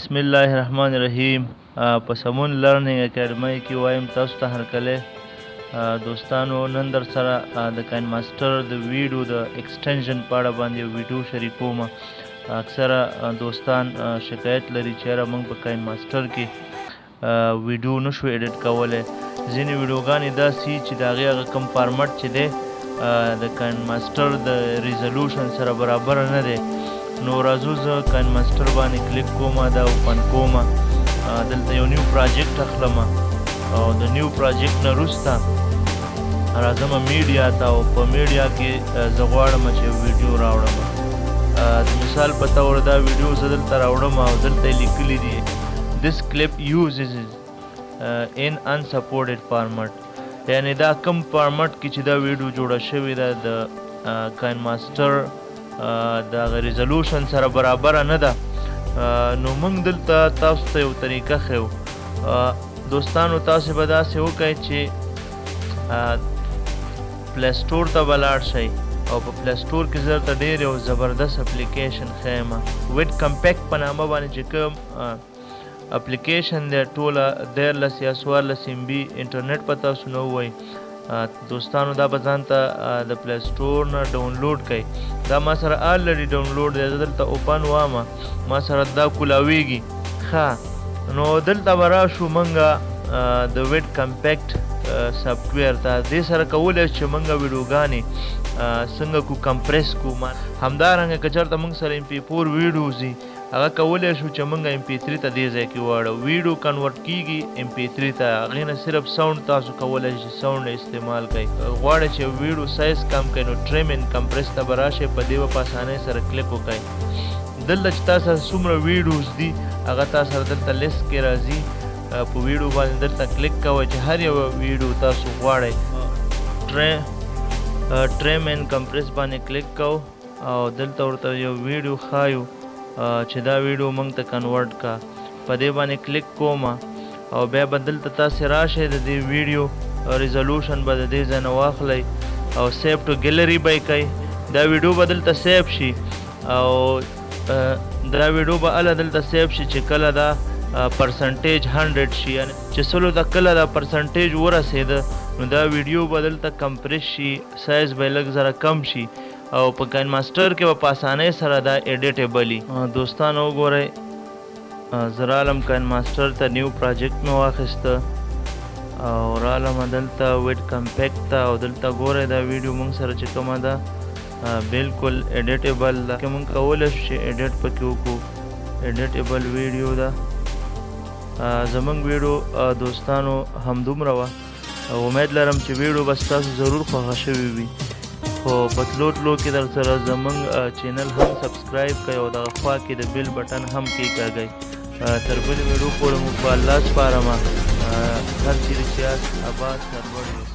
بسم الله الرحمن الرحیم. په سمون لرننګ اکیډمۍ کې وایم تاسو ته هرکلی. دوستانو، نن در سره د کاین ماستر د ویډیو د extension په اړه باندې ویډیو شریکوم. اکثره دوستان شکایت لري چې یاره موږ په کاین ماستر کې ویډیو نشو edit کولی. ځینې ویډیوګانې داسې چې د هغې هغه کوم format چې دی د کاین ماستر د resolution سره برابر نه دی. نو راځو زه کاین ماستر باندې کلیک کوم، دا open کوم، دلته یو new project اخلم او د new project نه وروسته راځم media ته، او په میډیا کې زه غواړم چې ویډیو راوړم. د مثال په طور دا ویډیو زه دلته راوړم او دلته یې لیکلي دي This clip uses in unsupported format، یعنی دا کم format کې چې دا ویډیو جوړه شوې ده د کاین ماستر د هغه resolution سره برابره نه ده. نو موږ دلته تاسو ته یو طریقه ښیو. دوستانو، تاسو به داسې وکړئ چې Play Store ته به لاړ شئ او په Play Store کې زه درته ډېر یو زبردست اپلیکیشن ښیم، VidCompact په نامه باندې چې کوم اپلیکیشن دی، ټوله 13 یا 14 MB انټرنیټ په تاسو نه ووایي. دوستانو، دا به ځان ته د Play Store نه ډاونلوډ کړئ. دا ما سره already download دی، زه دلته open وامه، ما سره دا کولاویږي. ښه، نو دلته به راشو موږ د VidCompact software ته. دې سره کولی شو چې موږ ویډیوګانې څنګه کو compress کو. همدارنګه که چېرته موږ سره MP4 videos وي، هغه کولی شو چې موږ MP3 ته دې ځای کې واړو. ویډیو convert کیږي MP3 ته، هغې نه صرف sound تاسو کولی شئ sound استعمال کړئ. غواړئ چې ویډیو سایز کم کړئ نو trim and compress ته به راشئ، په دې به په اسانۍ سره کلیک وکړئ. دلته چې تاسو سره څومره videos دي هغه تاسو سره دلته لیست کې راځي. په ویډیو باندې دلته کلیک کوئ چې هر یو ویډیو تاسو غواړئ. trim and compress باندې کلیک کوو او دلته ورته یو ویډیو ښایو چې دا ویډیو موږ ته convert کا. په دې باندې کلیک کوم او بیا به دلته تاسې راشئ، د دې ویډیو resolution به د دې ځای نه واخلئ او save to gallery به یې کوئ. دا ویډیو به دلته save شي او دا ویډیو به هله دلته save شي چې کله دا percentage 100 شي، یعنی چې سلو ته کله دا percentage ورسېده نو دا ویډیو به دلته compress شي، سایز به یې لږ ذره کم شي او په کاین ماستر کې به په اسانۍ سره دا editable وي. دوستانو وګورئ، زه رالم کاین ماستر ته، new project مې واخیسته او رالم دلته VidCompact ته او دلته ګورئ دا ویډیو موږ سره چې کومه ده بالکل editable ده، که موږ کولی شو چې edit پکې وکړو. editable ویډیو ده. زموږ ویډیو دوستانو همدومره وه. امید لرم چې ویډیو به ستاسو ضرور خوښه شوې وي. خو په تلو تلو کې در سره زموږ channel هم subscribe کړئ او دغه خوا کې د bell button هم کېکاږئ. تر بلې ویډیو پورې مو په الله سپارم. هر چیرې چې یاست اباد سرلوړي اوسئ.